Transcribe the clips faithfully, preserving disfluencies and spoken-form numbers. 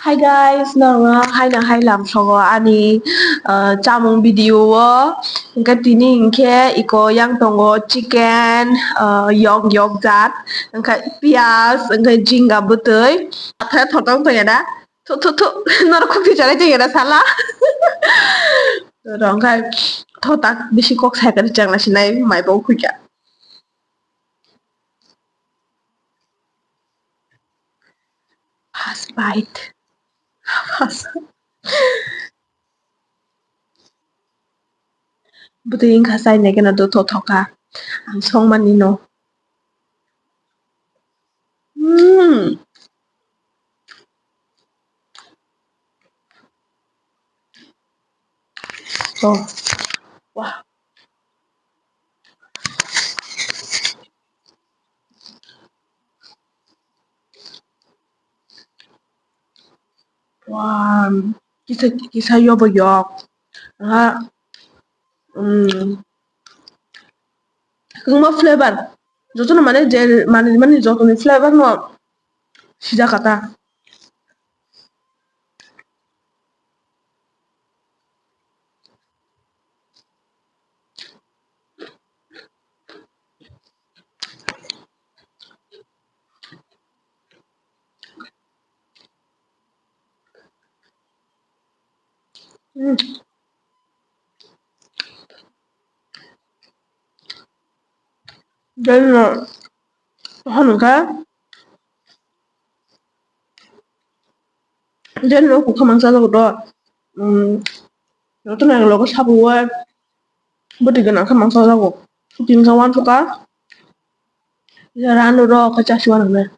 Hi guys, norokno haino hai lamsogo ani, uh, chamung video o. Hwnkhe tini hwnkhe iko yang tongo chicken, uh, yok yok jat, hwnkhe piyaj, hwnkhe jinga bwtwi. Atha thotong tongya da. Thu, thu, thu. Norok khuk tichari tongya da sala. Norok hwnkhe thotak bisi kok sai kwrwi chengla sinai mai bo khukya. First bite. First. Bwtwi wngkha chaina khe no dotho thoka. Ang songmani no. Hmm. Oh. Wah. Wah, kisa, kisa yobo yok. Aha, um, kwbangma flavor. Jotono mane je, mane, mane jotoni flavor no sijak kha ta. Hmm. Jadi no, hano ka. Jadi no kukha mangsa jago do. Hmm. Joto nang logo sabu wa. Bwtwi gwnang khe mangsa jago. Tin khe uansukha. Rano rok khe chasi uanang nai.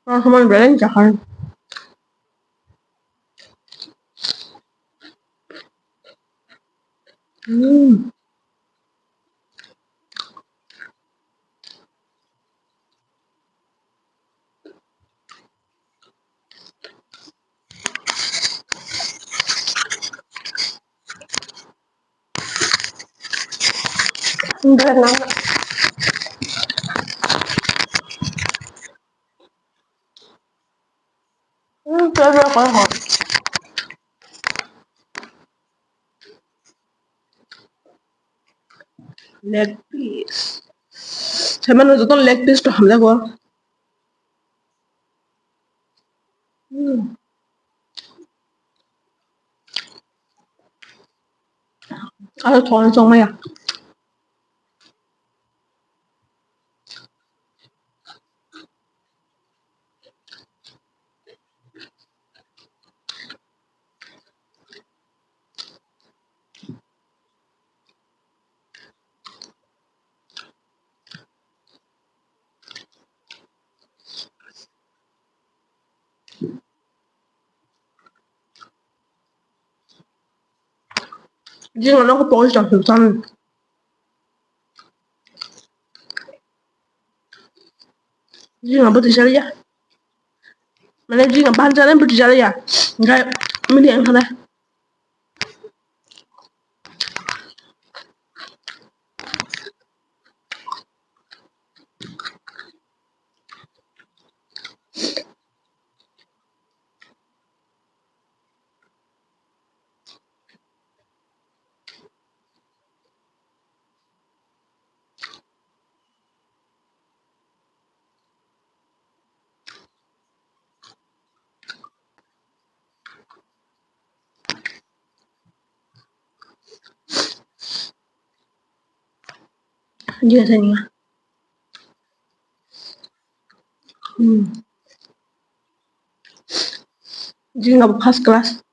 Ang khe mani belai chakha. Hmm. Leg piece. Saimano joto leg piece to hamjago. Hmm. Aro thon chongmaya. Jing ano ko pokis tang sultan. Jing abo tisaliya. Mane jing abo tisaliya. Gai mili ang sana. Dia tanya. Hmm. Jing abo first class.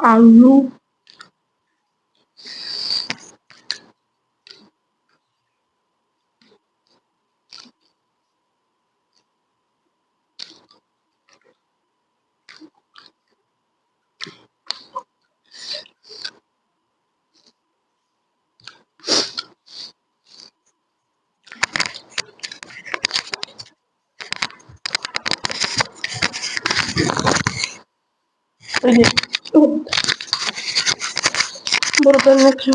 Alu. Twi di. Borok bai nukhe.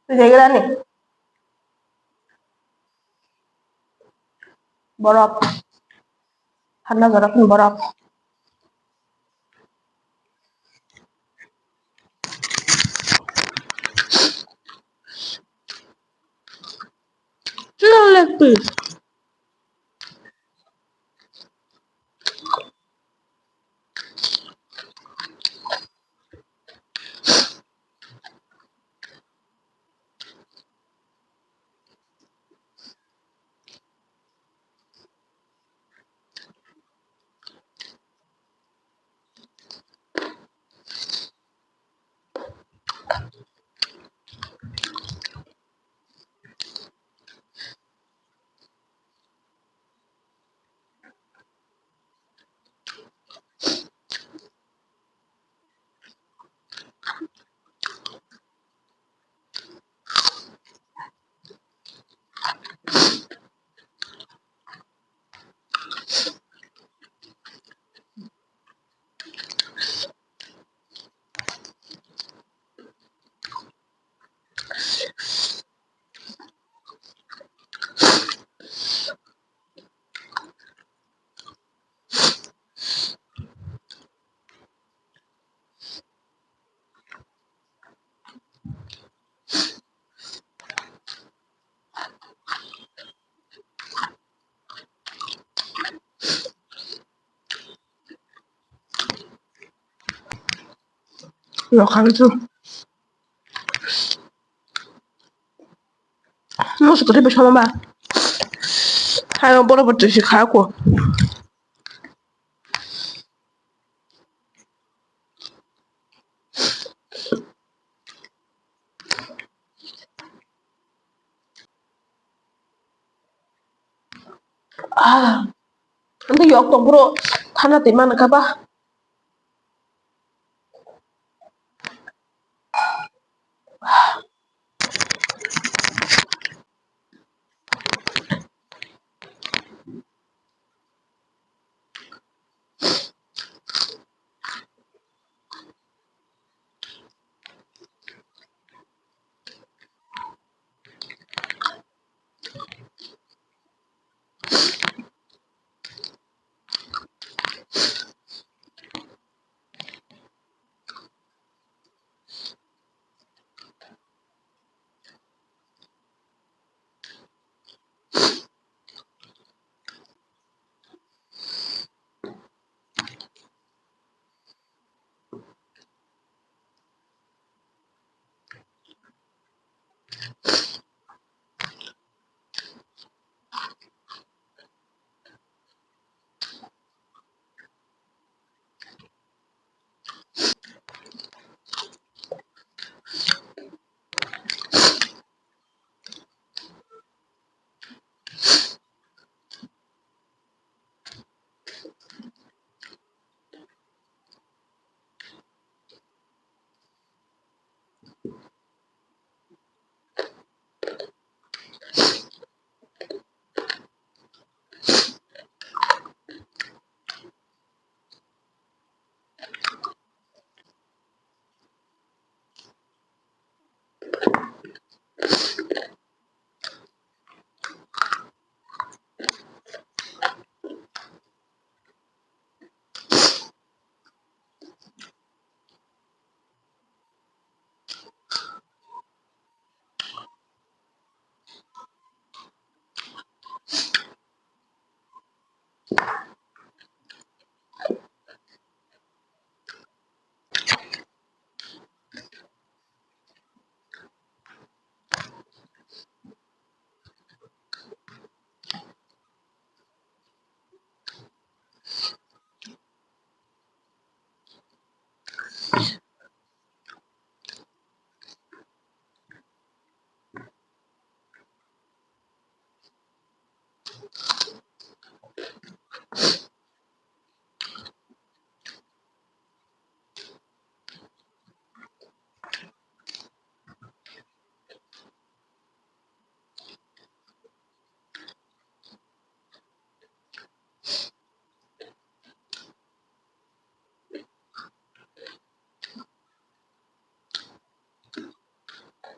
Twi di, grani. Borok. Hana jora khin borok. Chicken leg piece. Lo kha khe chu. Musu kwrwi bai sama ba. Hai, borok bo twi si kha ko. Ah, ando yok tong bro, thana twi man kha ba.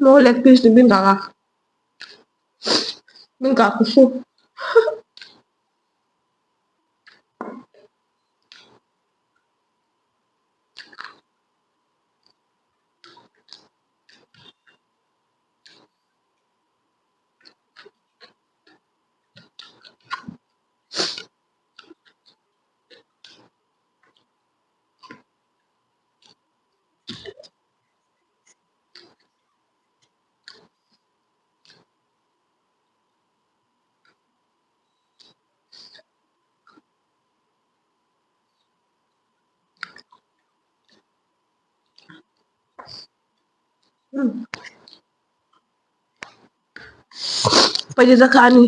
No leg piece ni bini kaka. Bini kaka kusu. Paida kha ani.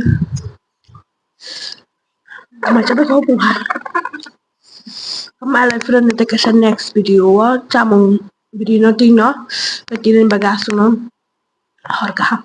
Macha ba kho pungha. Malai friend ni tei kaisa next video o chamung video no twi no. Tini bagwi aswkno hor kaham.